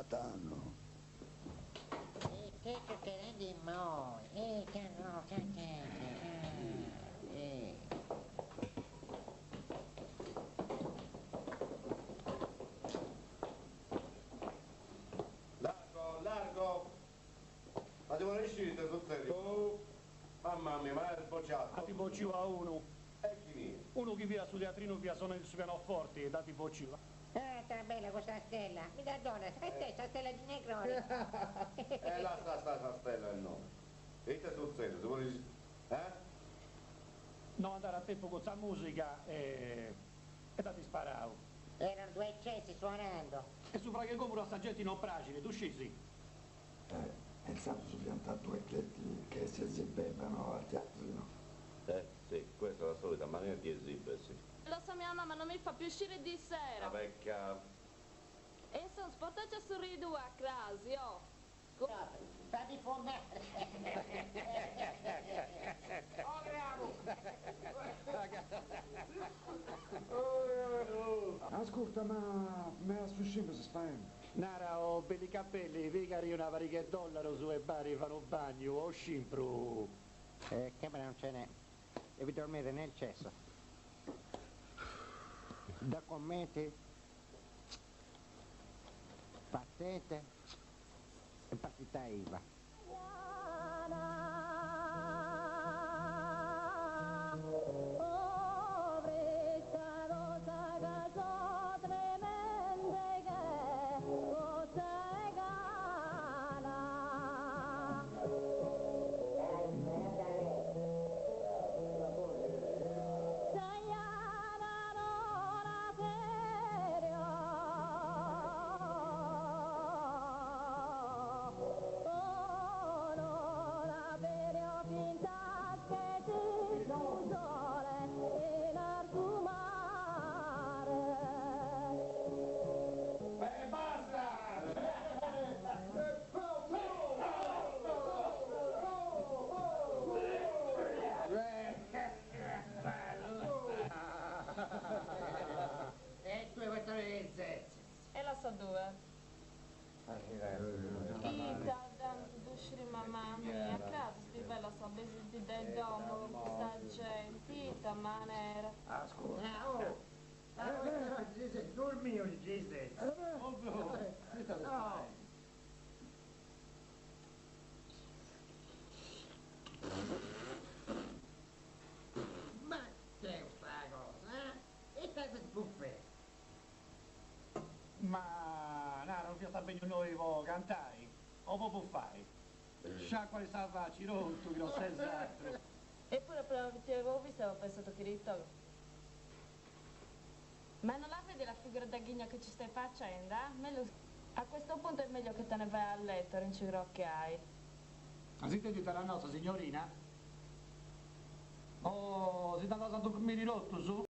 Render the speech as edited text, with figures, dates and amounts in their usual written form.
Tando. E che succedendo immoi? E che no, che che eh. Largo, largo! Ma devo riuscire sul serio? Oh, mamma mia, ma è sbocciato. A ti bocciu a unu. E chi è? Unu chi via su teatrino via sono su pianoforte e dati bocciu. Ah, sta bella questa stella. Mi dà donna, e te, sta stella di Negroni. E là sta, sta, sta stella il nome. E te sul serio, se vuoi... Eh? No andare a tempo con questa musica e... e dati sparau. Erano due eccessi suonando. E su che come sta gente non pragine, tu scisi. Eh, e santo su due atleti che si esibevano al teatrino. Eh, sì, questa è la solita maniera di esibersi. Lo so, mia mamma non mi fa più uscire di sera. La vecchia... E sono sportaccia su ridu a crasi, oh. Fammi fumare. Ascolta, ma me la suscimmo se stai. Nara ho belli capelli, vigari una variga e dollaro su e bari fanno bagno, o scimpru. Camera non ce n'è. Devi dormire nel cesso. Documenti, patente e partita IVA. E due quattro zezze. E la so due. Ita, dante mamma mia, cazzo, di bella sa di del domo con questa gente, ita manera. Ascolta. Oh. Ah, questo è dormi oggi, No. Ma che è questa cosa, eh? E state buffet. Ma Nara, non sta bene noi vo cantai, o vo buffai. Sciacqua di salvaci, rotto, che non sei esatto. Eppure prima che ti avevo visto avevo pensato che eri tu. Ma non la vedi la figura da ghigno che ci stai facendo, eh? Meglio... A questo punto è meglio che te ne vai a letto, rincigro che hai. Ma siete di la nostra signorina? Oh, siete andati a dormire rotto su?